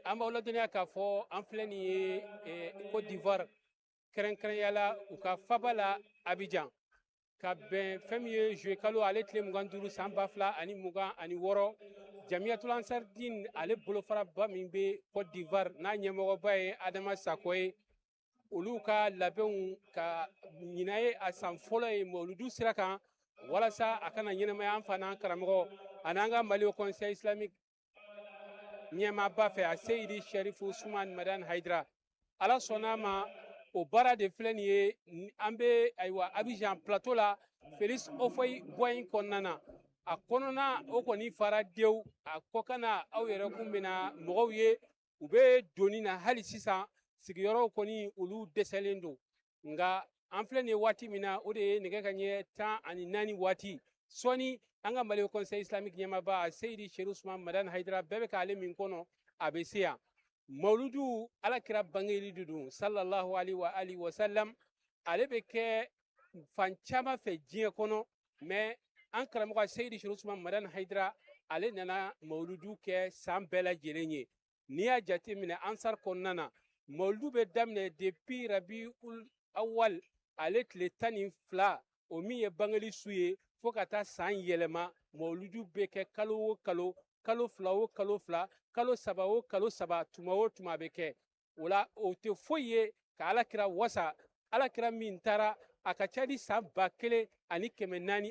An b'aw ladɔnniya k'a fɔ an filɛ nin ye Côte d'Ivoire, kɛrɛnkɛrɛnya la u ka faba la Abidjan, ka bɛn fɛn min ye juillet kalo ale tile 25 san 2026. Jamiyatul Ansardin ale bolofaraba min bɛ Côte d'Ivoire, n'a ɲɛmɔgɔba ye Adama Sako ye, olu ka labɛnw ka ɲinan ye a san fɔlɔ ye mawuludu sira kan, walasa a kana ɲɛnamaya an fa n'an karamɔgɔ ani an ka Mali Conseil islamique ɲɛmaaba fɛ, a Seyidi Sherifu Usman Madan Haidara. Ala sɔnna a ma, o baara de filɛ nin ye. An bɛ ayiwa Abidjan plateau la, Félix Houphouët Boigny kɔnɔna na. A kɔnɔna o kɔni fara dewu a kɔkanna, aw yɛrɛ kun bɛna mɔgɔw ye, u bɛ doni na hali sisan. Sigiyɔrɔw kɔni, olu dɛsɛlen don. Nka an filɛ nin ye waati min na, o de ye nɛgɛ ka ɲɛ 14 waati. Sɔɔni an ka Mali Conseil islamique ɲɛmaaba Seyidi Chérif Usman Madan Haidara, bɛɛ bɛ k'ale min kɔnɔ, a bɛ se yan. Mawuludu, Ala kira bangeli de don, sallallahu alaihi wa alihi wa sallam. Ale bɛ kɛ fan caman fɛ diɲɛ kɔnɔ, mais an karamɔgɔ Seyidi Chérif Usman Madan Haidara, ale nana mawuludu kɛ san bɛɛ lajɛlen ye. N'i y'a jateminɛ Ansar kɔnɔna na, mawuludu bɛ daminɛ depuis Rabiul Awal ale tile 12, o min ye bangeli su ye, fo ka taa san yɛlɛma. Mawuludu bɛ kɛ kalo o kalo, kalo 2 o kalo 2, kalo 3 o kalo 3, tuma o tuma bɛ kɛ. O la, o tɛ foyi ye ka Ala kira wasa, Ala kira min taara a ka ca ni san 1400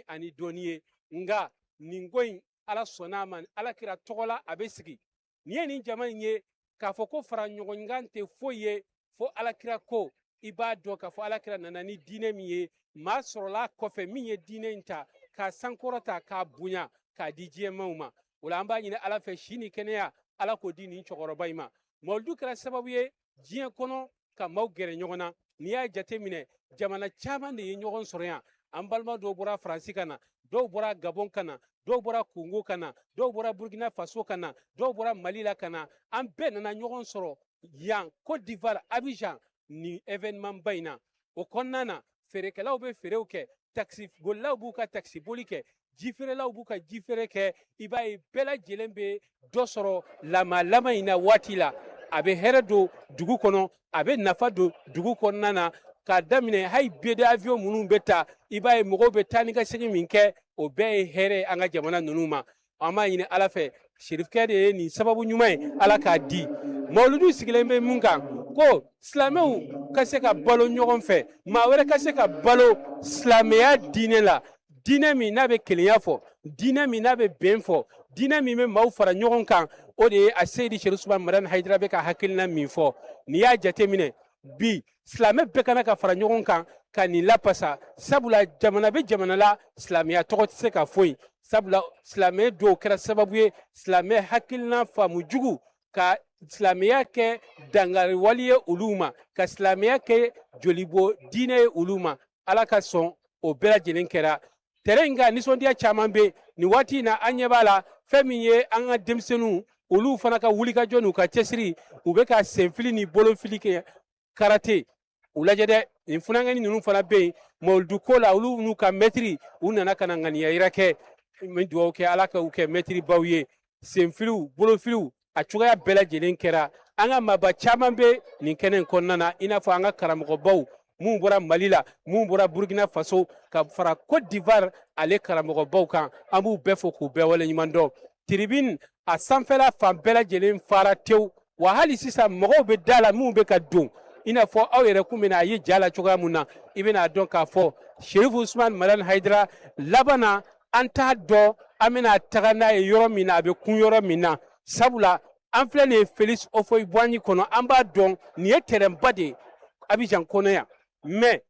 ani dɔɔni ye. Nka nin ko in, Ala sɔnna a ma, Ala kira tɔgɔ la a bɛ sigi. Nin ye nin jama in ye k'a fɔ ko fara ɲɔgɔnkan tɛ foyi ye fo Ala kira ko. I b'a dɔn k'a fɔ Ala kira nana ni diinɛ min ye, maa sɔrɔla kɔfɛ min ye diinɛ in ta k'a sankɔrɔta, k'a bonya, k'a di diɲɛmaw ma. O la, an b'a ɲini Ala fɛ, si ni kɛnɛya, Ala k'o di nin cɛkɔrɔba in ma. Mawuludu kɛra sababu ye diɲɛ kɔnɔ ka maaw gɛrɛ ɲɔgɔn na. N'i y'a jateminɛ, jamana caman de ye ɲɔgɔn sɔrɔ yan. An balima dɔw bɔra Faransi ka na, dɔw bɔra Gabon ka na, dɔw bɔra Kongo ka na, dɔw bɔra Burkina Faso ka na, dɔw bɔra Mali la ka na. An bɛɛ nana ɲɔgɔn sɔrɔ yan Côte d'Ivoire, Abidjan, nin événement ba in na. O kɔnɔna na, feerekɛlaw bɛ feerew kɛ, taxi bolilaw b'u ka taxi boli kɛ, jifeerelaw b'u ka jifeere kɛ. I b'a ye bɛɛ lajɛlen bɛ dɔ sɔrɔ lamalama in na waati la. A bɛ hɛrɛ don dugu kɔnɔ, a bɛ nafa don dugu kɔnɔna na, k'a daminɛ hali billet d'avion minnu bɛ ta. I b'a ye mɔgɔw bɛ taa ni ka segin min kɛ, o bɛɛ ye hɛrɛ ye an ka jamana ninnu ma. An b'a ɲini Ala fɛ, sherifkɛ de ye nin sababu ɲuman ye, Ala k'a di. Mawuludu sigilen bɛ mun kan? Ko silamɛw ka se ka balo ɲɔgɔn fɛ, maa wɛrɛ ka se ka balo silamɛya diinɛ la, diinɛ min n'a bɛ kelenya fɔ, diinɛ min n'a bɛ bɛn fɔ, diinɛ min bɛ maaw fara ɲɔgɔn kan. O de ye a Seyidi Chérif Usman Madani Hayidara bɛ ka hakilina min fɔ. N'i y'a jateminɛ bi, silamɛ bɛɛ kana ka fara ɲɔgɔn kan ka nin lapasa, sabula jamana bɛ jamana la, silamɛya tɔgɔ tɛ se ka foyi, sabula silamɛ dɔw kɛra sababu ye silamɛ hakilina faamu jugu ka silamɛya kɛ dangariwale ye olu ma, ka silamɛya kɛ jolibɔ diinɛ ye olu ma. Ala ka sɔn, o bɛɛ lajɛlen kɛra tɛrɛ in kan. Nisɔndiya caman bɛ nin waati in na. An ɲɛ b'a la, fɛn min ye an ka denmisɛnninw, olu fana ka wulikajɔ n'u ka cɛsiri, u bɛ ka senfili ni bolofili kɛ karate. U lajɛ dɛ, nin funankɛni ninnu fana bɛ yen mawuludu ko la. Olu n'u ka mɛtiri, u nana ka na ŋaniya yira kɛ. N bɛ dugawu kɛ, Ala ka u kɛ mɛtiri baw ye. Senfiliw, bolofiliw, a cogoya bɛɛ lajɛlen kɛra. An ka maaba caman bɛ nin kɛnɛ in kɔnɔna na, i n'a fɔ an ka karamɔgɔbaw mun bɔra Mali la, mun bɔra Burkina Faso, ka fara Côte d'Ivoire ale karamɔgɔbaw kan. An b'u bɛɛ fo k'u bɛɛ waleɲuman dɔn. Tribune a sanfɛla fan bɛɛ lajɛlen fara tewu wa. Hali sisan mɔgɔw bɛ da la minnu bɛ ka don, i n'a fɔ aw yɛrɛ kun bɛna a ye ja la cogoya mun na. I bɛna dɔn k'a fɔ Chérif Usman Madani Hayidara laban na, an t'a dɔn an bɛna taga n'a ye yɔrɔ min na, a bɛ kun yɔrɔ min na, sabula an filɛ nin ye Félix Houphouët-Boigny kɔnɔ. An b'a dɔn nin ye terrain ba de ye Abidjan kɔnɔ yan, mais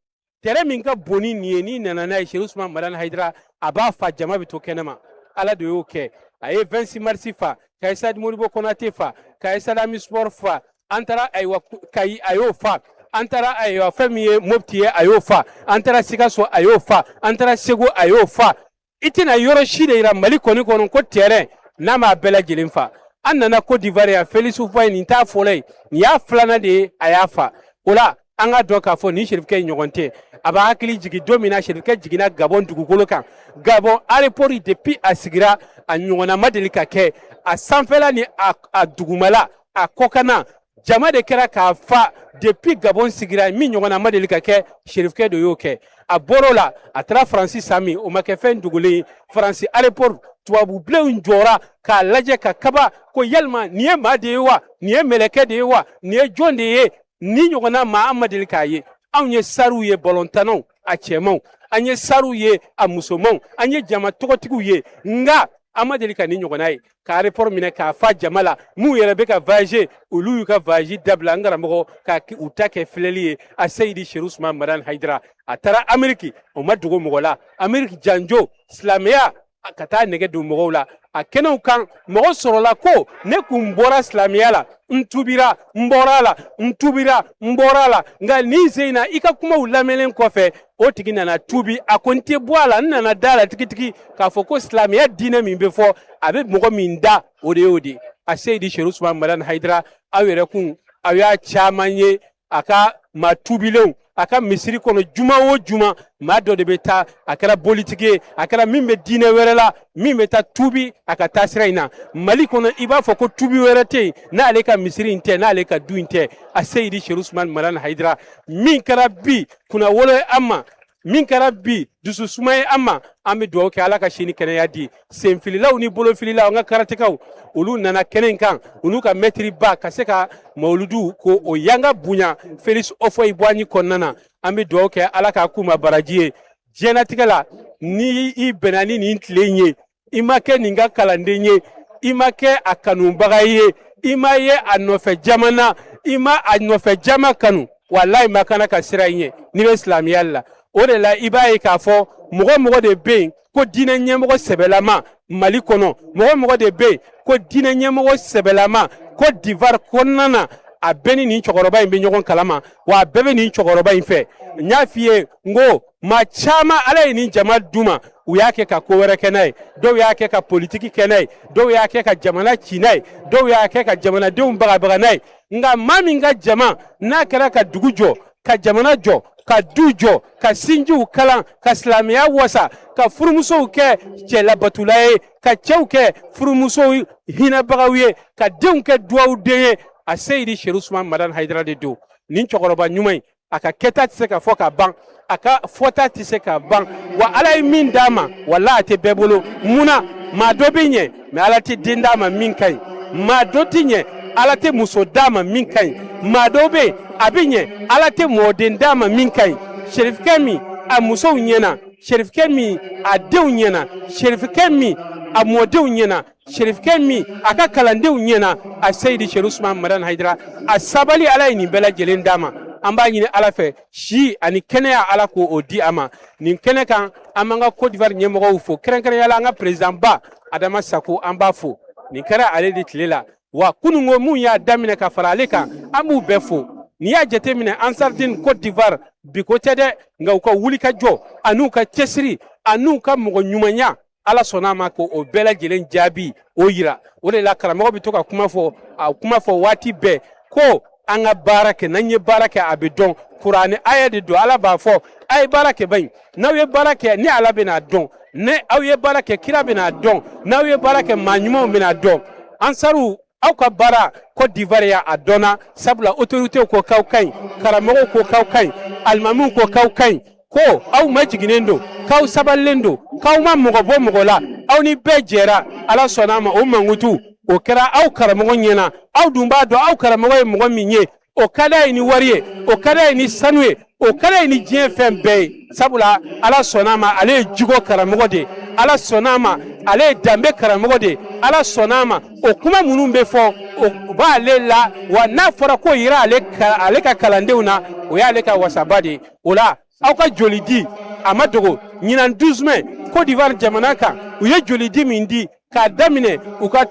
terrain min ka bon ni nin ye, n'i nana n'a ye, Chérif Usman Madani Hayidara a b'a fa, jama bɛ to kɛnɛma. Ala de y'o kɛ. A ye 26 mars fa, ka stade Modibo Konate fa, ka stade Omnisports fa. An taara ayiwa Kayi, a y'o fa. An taara ayiwa fɛn min ye Mopti ye, a y'o fa. An taara Sikaso, a y'o fa. An taara Segu, a y'o fa. I tɛna yɔrɔ si de yira Mali kɔni kɔnɔ ko terrain n'a m'a bɛɛ lajɛlen fa. An nana Côte d'Ivoire yan, Félix Houphouët, nin t'a fɔlɔ ye, nin y'a filanan de ye a y'a fa. O la, an ka dɔn k'a fɔ nin serifukɛ ɲɔgɔn tɛ. A b'a hakili jigin don min na serifukɛ jiginna Gabon dugukolo kan, Gabon aéroport, depuis a sigira, a ɲɔgɔnna ma deli ka kɛ. A sanfɛla ni a dugumala, a A kɔkanna jama de kɛra k'a fa depuis Gabon sigira, min ɲɔgɔnna ma deli ka kɛ. Serifukɛ de y'o kɛ. A bɔr'o la, a taara Faransi. San min o ma kɛ fɛn dogolen ye, Faransi aéroport, tubabu bilenw jɔra k'a lajɛ ka kaba ko yalima nin ye maa de ye wa, nin ye mɛlɛkɛ de ye wa, nin ye jɔn de ye? Ni ɲɔgɔnna maa an ma deli k'a ye. Anw ye sariw ye, balɔntannaw a cɛmanw, an ye sariw ye a musomanw, an ye jama tɔgɔtigiw ye, nka an ma deli ka nin ɲɔgɔnna ye, ka aéroport minɛ k'a fa jama la. Mun yɛrɛ bɛ ka voyager, olu y'u ka voyage dabila, n karamɔgɔ, ka u ta kɛ filɛli ye. A Seyidi Seru Usman Madani Hayidara, a taara Ameriki, o ma dogo mɔgɔ la. Ameriki janjo silamɛya ka taa nɛgɛ don mɔgɔw la a kɛnɛw kan. Mɔgɔ sɔrɔla ko ne kun bɔra silamɛya la, n tubira, n bɔra a la, n tubira, n bɔra a la, nka nin sen in na, i ka kumaw lamɛnlen kɔfɛ, o tigi nana tubi. A ko n tɛ bɔ a la, n nana da la tigitigi k'a fɔ ko silamɛya diinɛ min bɛ fɔ, a bɛ mɔgɔ min da, o de y'o de ye. A Seyidi Seru Usman Madani Hayidara, aw yɛrɛ kun aw y'a caman ye, a ka maa tubilenw, a ka misiri kɔnɔ, juma o juma, maa dɔ de bɛ taa, a kɛra bolitigi ye, a kɛra min bɛ diinɛ wɛrɛ la, min bɛ taa tubi a ka taasira in na. Mali kɔnɔ, i b'a fɔ ko tubi wɛrɛ tɛ yen n'ale ka misiri in tɛ, n'ale ka du in tɛ. A Seyidi Seru Usman Madani Hayidara, min kɛra bi kunnawolo ye an ma, min kɛra bi dususuma ye an ma, an bɛ dugawu kɛ, Ala ka sini kɛnɛya di senfililaw ni bolofililaw. An ka karatekaw, olu nana kɛnɛ in kan, olu ka mɛtiri ba ka se ka mawuludu ko o yanga bonya Felix Houphouët Boigny kɔnɔna na. An bɛ dugawu kɛ, Ala k'a k'u ma baraji ye. Diɲɛlatigɛ la, ni i bɛnna ni nin tile in ye, i ma kɛ nin ka kalanden ye, i ma kɛ a kanubaga ye, i ma ye a nɔfɛ jama na, i ma a nɔfɛ jama kanu, walayi ma kana ka sira in ye n'i bɛ silamɛya la. O de la, i b'a ye k'a fɔ mɔgɔ mɔgɔ de bɛ yen ko diinɛ ɲɛmɔgɔ sɛbɛlama Mali kɔnɔ, mɔgɔ mɔgɔ de bɛ yen ko diinɛ ɲɛmɔgɔ sɛbɛlama Côte d'Ivoire kɔnɔna na, a bɛɛ ni nin cɛkɔrɔba in bɛ ɲɔgɔn kalama, wa a bɛɛ bɛ nin cɛkɔrɔba in fɛ. N y'a f'i ye n ko maa caman, Ala ye nin jama d'u ma, u y'a kɛ ka ko wɛrɛ kɛ n'a ye. Dɔw y'a kɛ ka politiki kɛ n'a ye, dɔw y'a kɛ ka jamana ci n'a ye, dɔw y'a kɛ ka jamanadenw bagabaga n'a ye. Nka maa min ka jama n'a kɛra ka dugu jɔ, ka jamana jɔ, ka du jɔ, ka sinjiw kalan, ka silamɛya wasa, ka furumusow kɛ cɛlabatula ye, ka cɛw kɛ furumusow hinɛbagaw ye, ka denw kɛ duwawuden ye, a Seyidi Seru Usman Madani Hayidara de don. Nin cɛkɔrɔba ɲuman in, a ka kɛta tɛ se ka fɔ ka ban, a ka fɔta tɛ se ka ban. Wa Ala ye min d'a ma, wala a tɛ bɛɛ bolo. Munna? Maa dɔ bɛ ɲɛ, mɛ Ala tɛ den d'a ma min ka ɲi. Maa dɔ tɛ ɲɛ, Ala tɛ muso d'a ma min ka ɲi. Maa dɔw bɛ yen, a bɛ ɲɛ, Ala tɛ mɔden d'a ma min ka ɲi. Serifukɛ min a musow ɲɛna, serifukɛ min a denw ɲɛna, serifukɛ min a mɔdenw ɲɛna, serifukɛ min a ka kalandenw ɲɛna, a Seyidi Seru Usman Madani Hayidara, a sabali, Ala ye nin bɛɛ lajɛlen d'a ma. An b'a ɲini Ala fɛ, si ani kɛnɛya, Ala k'o di a ma. Nin kɛnɛ kan, an b'an ka Côte d'Ivoire ɲɛmɔgɔw fo, kɛrɛnkɛrɛnnenya la an ka président ba Adama Sako, an b'a fo. Nin kɛra ale de tile la. Wa kununko mun y'a daminɛ ka fara ale kan, an b'u bɛɛ fo. N'i y'a jateminɛ, Ansardine Côte d'Ivoire bi ko tɛ dɛ, nka u ka wuli ka jɔ an'u ka cɛsiri an'u ka mɔgɔ ɲumanya, Ala sɔnna a ma ko o bɛɛ lajɛlen jaabi o yira. O de la, karamɔgɔ bɛ to ka kuma fɔ, a kuma fɔ waati bɛɛ ko an ka baara kɛ. N'an ye baara kɛ, a bɛ dɔn. Kuranɛ aya de don, Ala b'a fɔ: a ye baara kɛ bayi, n'aw ye baara kɛ, ni Ala bɛna dɔn. Ni aw ye baara kɛ, kira bɛna dɔn. N'aw ye baara kɛ, maa ɲumanw bɛna dɔn. Ansaru, aw ka baara Côte d'Ivoire ya, a dɔnna, sabula autorités ko k'aw ka ɲi, karamɔgɔw ko k'aw ka ɲi, alimamiw ko k'aw ka ɲi, ko aw majiginnen don, k'aw sabalilen don, k'aw ma mɔgɔ bɔ mɔgɔ la, aw ni bɛɛ jɛra. Ala sɔnna a ma, o mankutu o kɛra aw karamɔgɔ ɲɛna. Aw dun b'a dɔn aw karamɔgɔ ye mɔgɔ min ye. O ka d'a ye ni wari ye, o ka d'a ye ni sanu ye, o ka d'a ye ni diɲɛ fɛn bɛɛ ye, sabula Ala sɔnna a ma, ale ye jogo karamɔgɔ de ye. Ala sɔnna a ma, ale ye danbe karamɔgɔ de ye. Ala sɔnna a ma, o kuma minnu bɛ fɔ, o b'ale la. Wa n'a fɔra k'o yira ale ka kalandenw na, o y'ale ka wasaba de ye. O la, aw ka joli di, a ma dogo. Ɲinan 12 mai, Côte d'Ivoire jamana kan, u ye joli di min di k'a daminɛ u ka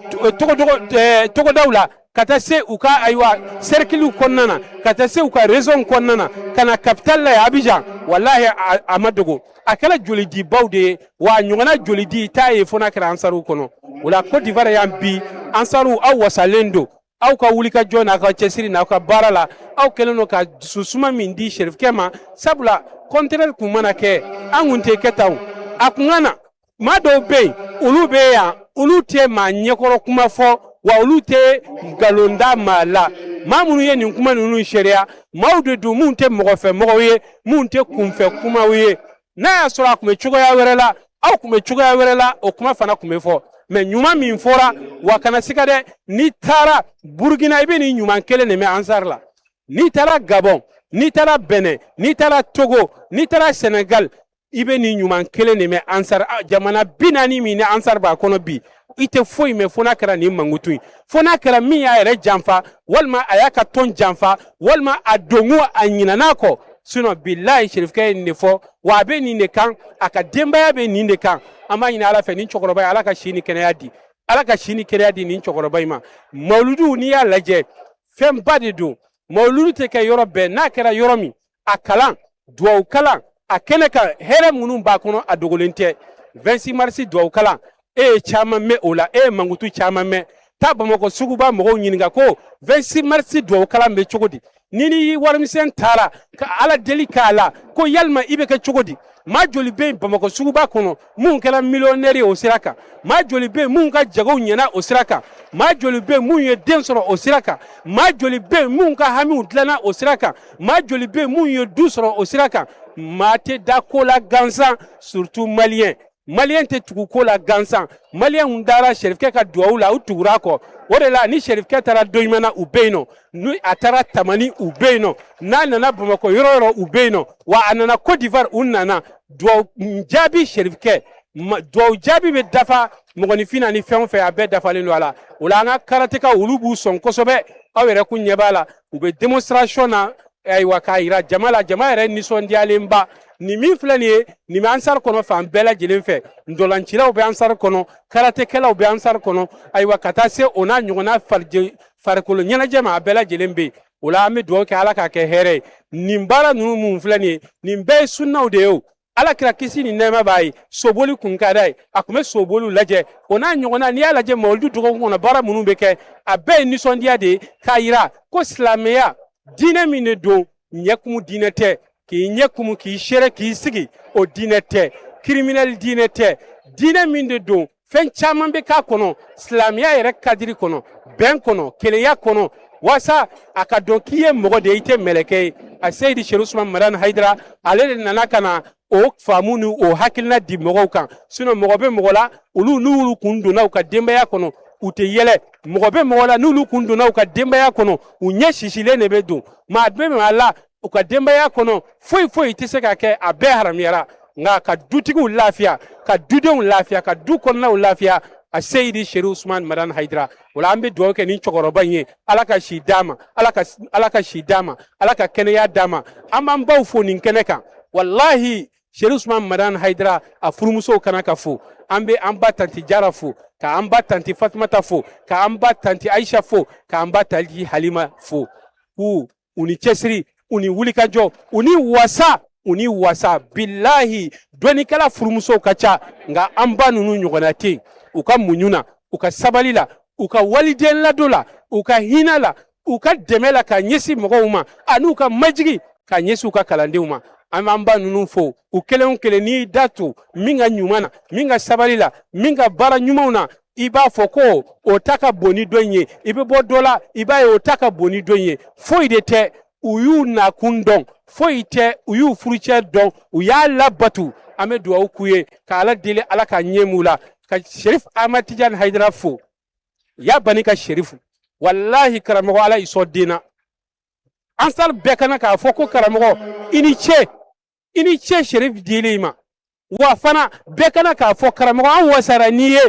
togodaw la, ka taa se u ka ayiwa cercle kɔnɔna na, ka taa se u ka région kɔnɔna na, ka na capitale la Abidjan, walahi a ma dogo. A kɛra jolidibaw de ye. Wa a ɲɔgɔnna jolidi t'a ye fo n'a kɛra ansaruw kɔnɔ. O la, Côte d'Ivoire yan bi, ansaruw, aw wasalen don. Aw ka wulikajɔ n'aw ka cɛsiri n'aw ka baara la, aw kɛlen don ka dususuma min di serifukɛ ma, sabula contraire kun mana kɛ, an kun tɛ kɛ tan. O a kun ka na maa dɔw bɛ yen, olu bɛ yan, olu tɛ maa ɲɛkɔrɔ kuma fɔ. Wa olu tɛ nkalon da maa la. Maa minnu ye nin kuma ninnu seereya, maaw de don minnu tɛ mɔgɔ fɛ mɔgɔw ye, minnu tɛ kunfɛ kumaw ye. N'a y'a sɔrɔ a tun bɛ cogoya wɛrɛ la, aw tun bɛ cogoya wɛrɛ la, o kuma fana tun bɛ fɔ. Mais ɲuman min fɔra, wa kana siga dɛ, n'i taara Burukina i bɛ nin ɲuman kelen de mɛn Ansar la. N'i taara Gabon, n'i taara Benin, n'i taara Togo, n'i taara Senegal, i bɛ nin ɲuman kelen de mɛn Ansar. Jamana 40 min ni Ansar b'a kɔnɔ bi, i tɛ foyi mɛn fo n'a kɛra nin mankutu ye, fo n'a kɛra min y'a yɛrɛ janfa, walima a y'a ka tɔn janfa, walima a donko a ɲinan'a kɔ. Sinon bilahi Serifukɛ ye nin de fɔ, wa a bɛ nin de kan, a ka denbaya bɛ nin de kan. An b'a ɲini Ala fɛ nin cɛkɔrɔba ye, Ala ka si ni kɛnɛya di, Ala ka si ni kɛnɛya di nin cɛkɔrɔba in ma. Mawuludu n'i y'a lajɛ, fɛnba de don. Mawuludu tɛ kɛ yɔrɔ bɛɛ, n'a kɛra yɔrɔ min, a kalan, duwawu kalan, a kɛnɛ kan, hɛrɛ minnu b'a kɔnɔ a dogolen tɛ. 26 mars duwawu kalan, e ye caman mɛn o la, e ye mankutu caman mɛn. Taa Bamakɔ suguba mɔgɔw ɲininka ko 26 mars duwawu kalan bɛ cogo di? Ni ni warimisɛn taara ka Ala deli k'a la ko yalima i bɛ kɛ cogo di? Maa joli bɛ yen Bamakɔ suguba kɔnɔ minnu kɛra millionnaire ye o sira kan? Maa joli bɛ yen minnu ka jagow ɲɛna o sira kan? Maa joli bɛ yen minnu ye den sɔrɔ o sira kan? Maa joli bɛ yen minnu ka hamiw dilanna o sira kan? Maa joli bɛ yen minnu ye du sɔrɔ o sira kan? Maa tɛ da ko la gansan, surtout malien. Malien tɛ tugu ko la gansan. Maliyɛnw dara Serifukɛ ka duwawu la, u tugura a kɔ. O de la ni Serifukɛ taara Doɲumana, u bɛ yen nɔ. Ni a taara Tamani, u bɛ yen nɔ. N'a nana Bamakɔ yɔrɔ o yɔrɔ, u bɛ yen nɔ. Wa a nana Côte d'Ivoire, u nana. Duwawu jaabi Serifukɛ, duwawu jaabi bɛ dafa mɔgɔninfin na ni fɛn o fɛn, a bɛɛ dafalen don a la. O la an ka karatekaw, olu b'u sɔn kosɛbɛ. Aw yɛrɛ kun ɲɛ b'a la, u bɛ démonstration na, ayiwa, k'a yira jama la, jama yɛrɛ nisɔndiyalenba. Nin min filɛ nin ye, nin bɛ Ansar kɔnɔ fan bɛɛ lajɛlen fɛ. Ntolancilaw bɛ Ansar kɔnɔ, karatekɛlaw bɛ Ansar kɔnɔ, ayiwa, ka taa se o n'a ɲɔgɔnna farikolo ɲɛnajɛ ma, a bɛɛ lajɛlen bɛ yen. O la an bɛ dugawu kɛ Ala k'a kɛ hɛrɛ ye. Nin baara ninnu mun filɛ nin ye, nin bɛɛ ye sunnaw de ye o. Ala kira kisi ni nɛɛma b'a ye, soboli kun ka d'a ye, a tun bɛ soboliw lajɛ. O n'a ɲɔgɔnna, n'i y'a lajɛ mawuludu dɔgɔkun kɔnɔ baara minnu bɛ kɛ, a bɛɛ ye nisɔndiya de ye, k'a yira ko silamɛya diinɛ min de don, ɲɛkumu diinɛ tɛ, k'i ɲɛ kumu k'i seere k'i sigi, o diinɛ tɛ, criminel diinɛ tɛ. Diinɛ min de don, fɛn caman bɛ k'a kɔnɔ, silamɛya yɛrɛ kadiri kɔnɔ, bɛn kɔnɔ, kelenya kɔnɔ, walasa a ka dɔn k'i ye mɔgɔ de ye, i tɛ mɛlɛkɛ ye. A Seyidi Serifu Usumani Madani Hayidara, ale de nana ka na o faamu ni o hakilina di mɔgɔw kan. Sinon mɔgɔ bɛ mɔgɔ la, olu n'olu kun donna u ka denbaya kɔnɔ, u tɛ yɛlɛ. Mɔgɔ bɛ mɔgɔ la, n'olu kun donna u ka denbaya kɔnɔ, u ɲɛ sisilen de bɛ don. Maa bɛ maa la, u ka denbaya kɔnɔ foyi foyi tɛ se ka kɛ, a bɛɛ haramuyara. Nka ka dutigiw lafiya, ka dudenw lafiya, ka du kɔnɔnaw lafiya, a Seyidi Serifu Usumani Madani Hayidara. O la an bɛ dugawu kɛ nin cɛkɔrɔba in ye, Ala ka si d'a ma, Ala ka si d'a ma, Ala ka kɛnɛya d'a ma. An b'an baw fo nin kɛnɛ kan. Walahi Serifu Usumani Madani Hayidara, a furumusow kana ka fo. An bɛ an ba tanti Jara fo, k'an ba tanti Fatumata fo, k'an ba tanti Ayisa fo, k'an ba tanti Halima fo. K'u u ni cɛsiri, u ni wulikajɔ, u ni wasa, u ni wasa. Bilahi dɔnnikɛla furumusow ka ca, nka an ba ninnu ɲɔgɔnna tɛ yen. U ka muɲu na, u ka sabali la, u ka waliden ladon la, u ka hinɛ la, u ka dɛmɛ la ka ɲɛsin mɔgɔw ma, ani u ka majigi ka ɲɛsin u ka kalandenw ma. An b'an ba ninnu fo, u kelen o kelen n'i da to min ka ɲuman na, min ka sabali la, min ka baara ɲumanw na, i b'a fɔ ko o ta ka bon ni dɔ in ye. I bɛ bɔ dɔ la, i b'a ye o ta ka bon ni dɔ in ye. Foyi de tɛ, u y'u nakun dɔn, foyi tɛ, u y'u furucɛ dɔn, u y'a labatu. An bɛ dugawu k'u ye, ka Ala deli Ala ka ɲɛ m'u la. Ka Serif Ahmad Tijani Hayidara fo, ya bani ka Serifu, walahi karamɔgɔ Ala y'i sɔn den na. Ansar bɛɛ kana k'a fɔ ko karamɔgɔ i ni ce, i ni ce Serif dili ma. Wa fana bɛɛ kana k'a fɔ karamɔgɔ an wasara n'i ye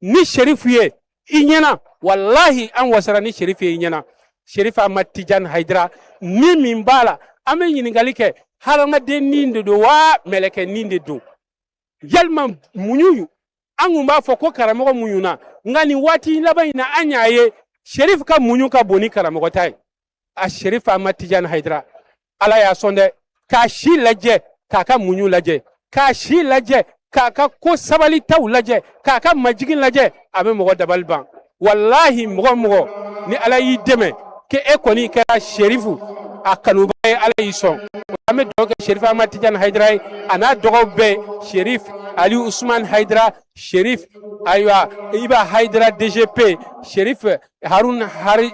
ni Serifu ye i ɲɛna. Walahi an wasara ni Serifu ye i ɲɛna. Serif Ahmad Tijani Hayidara, ni min b'a la, an bɛ ɲininkali kɛ, hadamaden nin de don wa mɛlɛkɛ nin de don? Yalima muɲu, an kun b'a fɔ ko karamɔgɔ muɲuna, nka nin waati laban in na an y'a ye Serif ka muɲu ka bon ni karamɔgɔ ta ye. A Serif Ahmad Tijani Hayidara, Ala y'a sɔn dɛ, k'a si lajɛ, k'a ka muɲu lajɛ, k'a si lajɛ, k'a ka ko sabalitaw lajɛ, k'a ka majigin lajɛ, a bɛ mɔgɔ dabali ban. Walahi mɔgɔ mɔgɔ ni Ala y'i dɛmɛ k'e kɔni kɛra Serifu a kanuba ye, Ala y'i sɔn. An bɛ dugawu kɛ Serif Ahmad Tijani Hayidara ye, a n'a dɔgɔw bɛɛ, Serif Ali Usman Haidara Sherif, ayiwa Iba Haidara DGP, Sherif Harun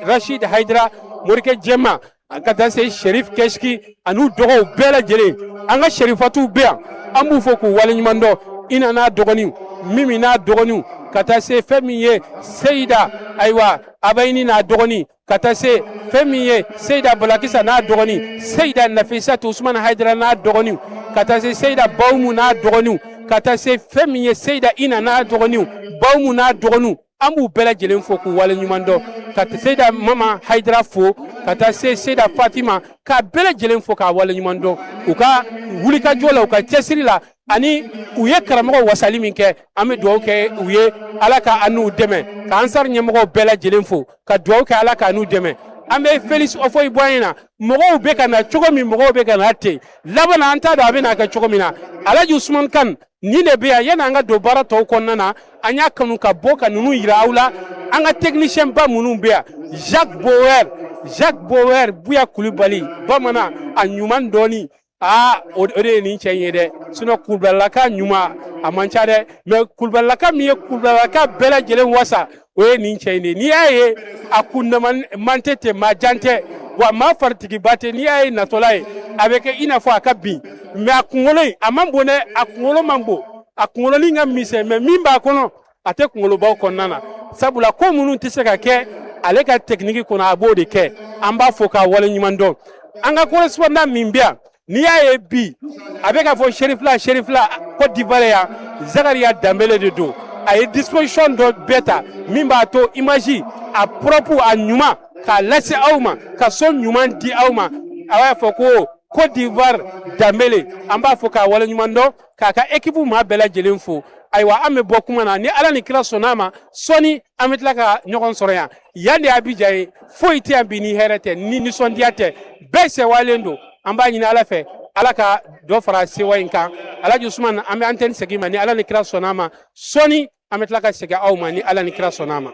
Rashid Haidara, Morikɛ Jɛma, ka taa se Sherif Kɛski an'u dɔgɔw bɛɛ lajɛlen. An ka Sherifatuw bɛ yan, an b'u fo k'u waleɲuman dɔn. Ina n'a dɔgɔninw, Mimi n'a dɔgɔninw, ka taa se fɛn min ye Seyida, ayiwa Abayini n'a dɔgɔnin, ka taa se fɛn min ye Seyida Balakisa n'a dɔgɔnin, Seyida Nafisatu Usman Haidara n'a dɔgɔninw, ka taa se Seyida Bawumu n'a dɔgɔninw, ka taa se fɛn min ye Seyida Ina n'a dɔgɔninw, Bawumu n'a dɔgɔninw. An b'u bɛɛ lajɛlen fo k'u waleɲuman dɔn, ka Seyida Mama Haidara fo, ka taa se Seyida Fatima, k'a bɛɛ lajɛlen fo k'a waleɲuman dɔn u ka wulikajɔ la, u ka cɛsiri la, ani u ye karamɔgɔ wasali min kɛ. An bɛ dugawu kɛ u ye, Ala ka an n'u dɛmɛ, ka Ansar ɲɛmɔgɔw bɛɛ lajɛlen fo, ka dugawu kɛ, Ala k'an n'u dɛmɛ. An bɛ Felix Houphouët-Boigny na, mɔgɔw bɛ ka na cogo min, mɔgɔw bɛ ka na ten laban na, an t'a dɔn a bɛ n'a kɛ cogo min na. Alhaji Usman Kan nin de bɛ yan. Yanni an ka don baara tɔw kɔnɔna na, an y'a kanu ka bɔ ka ninnu yira aw la. An ka technicien ba minnu bɛ yan, Jacques Bauer, Jacques Bauer, Buya Kulubali bamanan a ɲuman dɔɔni. Aa, o de ye nin cɛ in ye dɛ. Sinon kulubalilaka ɲuman a man ca dɛ, mais kulubalilaka min ye kulubalilaka bɛɛ lajɛlen wasa, o ye nin cɛ in de ye. N'i y'a ye a kundama man tɛ ten, maa jan tɛ wa, maa faritigiba tɛ. N'i y'a ye natɔla ye, a bɛ kɛ i n'a fɔ a ka bin, mais a kunkolo in a man bon dɛ, a kunkolo man bon, a kunkolonin ka misɛn, mais min b'a kɔnɔ a tɛ kunkolobaw kɔnɔna na, sabula ko minnu tɛ se ka kɛ ale ka technique kɔnɔ, a b'o de kɛ. An b'a fɔ k'a waleɲuman dɔn. An ka correspondant min bɛ yan, n'i y'a ye bi a bɛ k'a fɔ Serifila, Serifila Côte d'Ivoire yan, Zakariya Danbele de don. A ye disposition dɔ bɛɛ ta min b'a to image a propre, a ɲuman, k'a lase aw ma, ka son ɲuman di aw ma. A b'a fɔ ko Côte d'Ivoire Danbele, an b'a fɔ k'a waleɲuman dɔn, k'a ka équipe maa bɛɛ lajɛlen fo. Ayiwa, an bɛ bɔ kuma na. Ni Ala ni kira sɔnn'a ma, sɔɔni an bɛ tila ka ɲɔgɔn sɔrɔ yan. Yan de Abidjan ye, foyi tɛ yan bi ni hɛrɛ tɛ, ni nisɔndiya tɛ, bɛɛ sɛwalen don. An b'a ɲini Ala fɛ, Ala ka dɔ fara sewa in kan. Alhaji Usman, an bɛ antenne segin ma. Ni Ala ni kira sɔnn'a ma, sɔɔni an bɛ tila ka segin aw ma, ni Ala ni kira sɔnn'a ma.